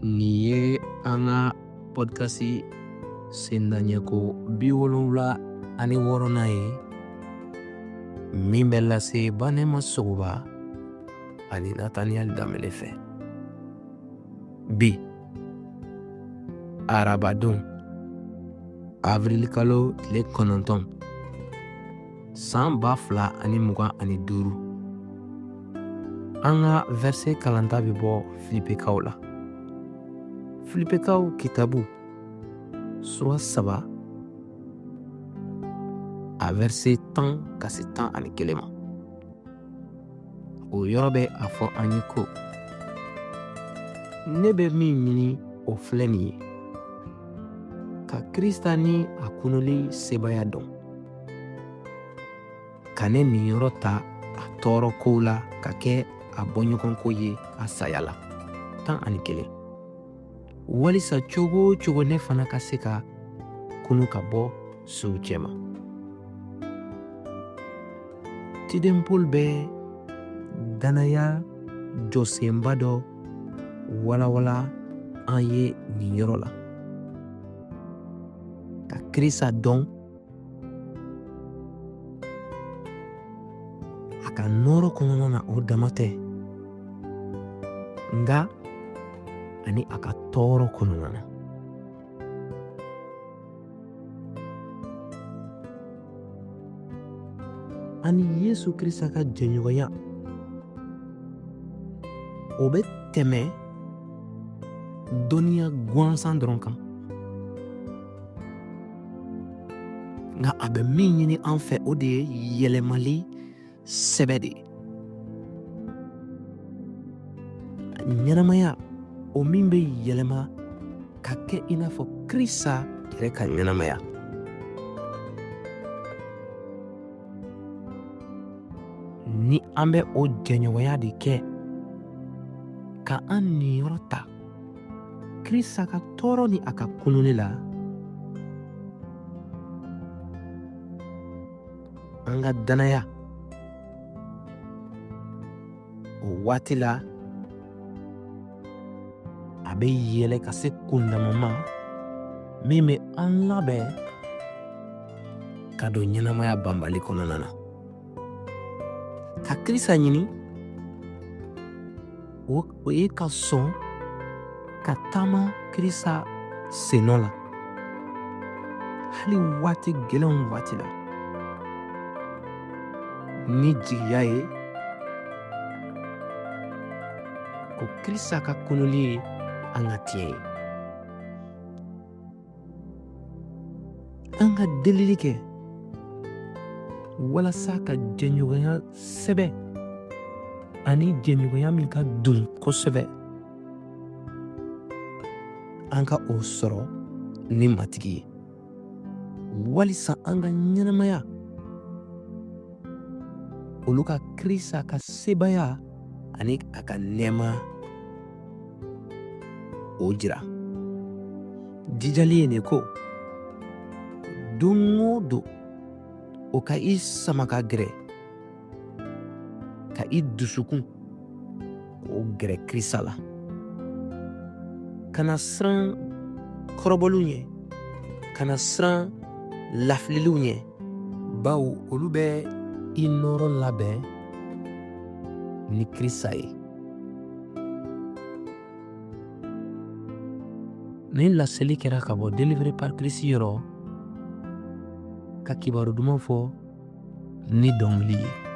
Nin ye an ka pɔdikasi sendaɲɛko 76nan ye min bɛ lase Banɛma Sogoba ani Nataniyɛli Danbele fɛ. Bi arabadon awirilikalo tile 9 san 2025, an ka vɛrise kalanta bɛ bɔ Filipekaw la. Filipekaw kitabu sura 3 a vɛrise 10 ka se 11 ma. O yɔrɔ bɛ a fɔ an ye ko ne bɛ min ɲini o filɛ nin ye, ka Krisita ni a kununli sebaaya dɔn, ka ne niyɔrɔ ta a tɔɔrɔ kow la ka kɛ a bɔɲɔgɔnko ye a saya la. 11. Walisa cogo o cogo ne fana ka se ka kunu ka bɔ suw cɛma. Ciden Paul bɛ dannaya jɔsenba dɔ walawala an ye nin yɔrɔ la. Ka Krista dɔn a ka nɔɔrɔ kɔnɔna na, o dama tɛ, nka ani a ka tɔɔrɔ kɔnɔna na. Ani Yesu Krista ka jɛɲɔgɔnya, o bɛ tɛmɛ dɔnniya gansan dɔrɔn kan, nka a bɛ min ɲini an fɛ, o de ye yɛlɛmali sɛbɛ de ye. Ɲɛnamaya o min bɛ yɛlɛma ka kɛ i n'a fɔ Krista yɛrɛ ka ɲɛnamaya. Ni an bɛ o jɛɲɔgɔnya de kɛ ka an niyɔrɔ ta Krista ka tɔɔrɔ ni a ka kununni la, an ka dannaya o waati la a bɛ yɛlɛ ka se kundama ma min bɛ an labɛn ka don ɲɛnamaya banbali kɔnɔna na. Ka Krista ɲini, o ye ka sɔn ka taama Krista sennɔ la hali waati gɛlɛnw waati la, ni jigiya ye ko Krista ka kununli ye an ka tiɲɛ ye. An ka delili kɛ walasa ka jɛɲɔgɔnya sɛbɛ ani jɛɲɔgɔnya min ka dun kosɛbɛ, an ka o sɔrɔ ni Matigi ye, walisa an ka ɲɛnamaya olu ka Krista ka sebaaya ani a ka nɛɛma o jira. Jijali ye nin ko don o don o ka i sama ka gɛrɛ, ka i dusukun k'o gɛrɛ Krista la. Kana siran kɔrɔbɔliw ɲɛ, kana siran lafililiw ɲɛ, bawo olu bɛ i nɔɔrɔ labɛn ni Krista ye. Nin laseli kɛra ka bɔ Délivré par Christ yɔrɔ, ka kibaru duman fɔ ni dɔnkili ye.